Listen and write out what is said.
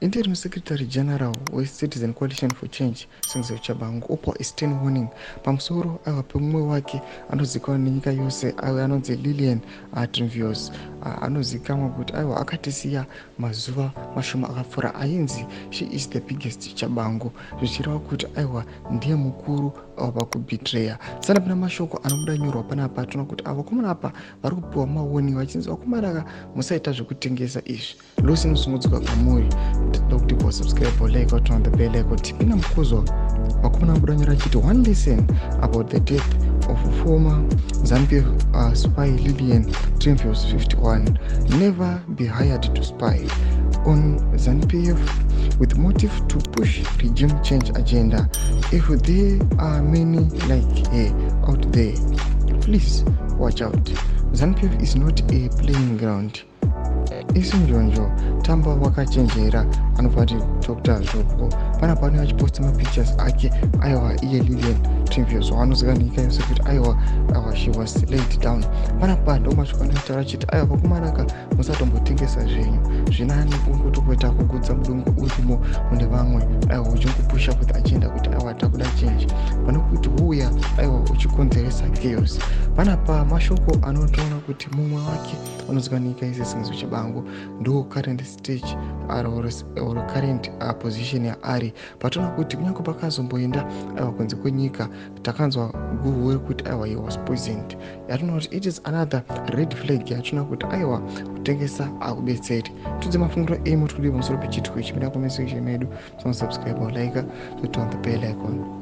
Interim Secretary General weCitizen Coalition for Change, Sengezo Tshabangu, opa a stern warning pamusoro, aiwa, pemumwe wake anozivikanwa nenyika yose, aiwa, anonzi Lilian Trivens, anozivikanwa kuti, aiwa, akatisiya mazuva mashoma akapfuura, ainzi she is the biggest Tshabangu, zvichireva kuti, aiwa, ndiye mukuru pakubetreya. Sana pana mashoko anobuda nyorwa panapa, toona kuti ava vakomana apa vari kupiwa mawarning, vachinzi, "Vakomana ka, musaita zvekutengesa izvi." Lucy musungudzika kwamuri, toda kuti subscribe, like, turn on the bell icon. Tipinda mukuzwa vakomana vabuda nyora achiti, "One lesson about the death of former ZANU-PF spy Lilian Trivens, 51: never be hired to spy on ZANU-PF with motive to push regime change agenda. If there are many like her out there, please watch out. ZANU-PF is not a playing ground. Isinjonjo, tamba wakachenjera." Anobva ati Dr Zvobwo panapa anenge achiposta mapictures ake, aiwa, iye Lilian Trivens, waanoziva nyika yose kuti, aiwa, aiwa, she was laid down. Panapa ndo mashoko anotaura achiti, aiwa, vakomanaka, musatombotengesa zvenyu, zvinani kungotokuita kugudza mudungu urimo mune vamwe, aiwa, uchingopusha kuti agenda kuti, aiwa, takuda change, pane kuti huya, aiwa, uchikonzeresa chaos. Panapa mashoko anotoona kuti mumwe wake anoziva nyika yese, Sengezo Tshabangu, ndo current stage or current position yaari. Patoona kuti kunyange pakazomboenda, aiwa, kunze kwenyika, takanzwa guhu rekuti, aiwa, he was poisoned. Yatinoona kuti it is another red flag yatinoona kuti, aiwa, kutengesa hakubetseri. Tudze mafungiro emu tiri pamusoro pechitiko ichi. Mida comment section medu, subscribe, like, to turn the bell icon.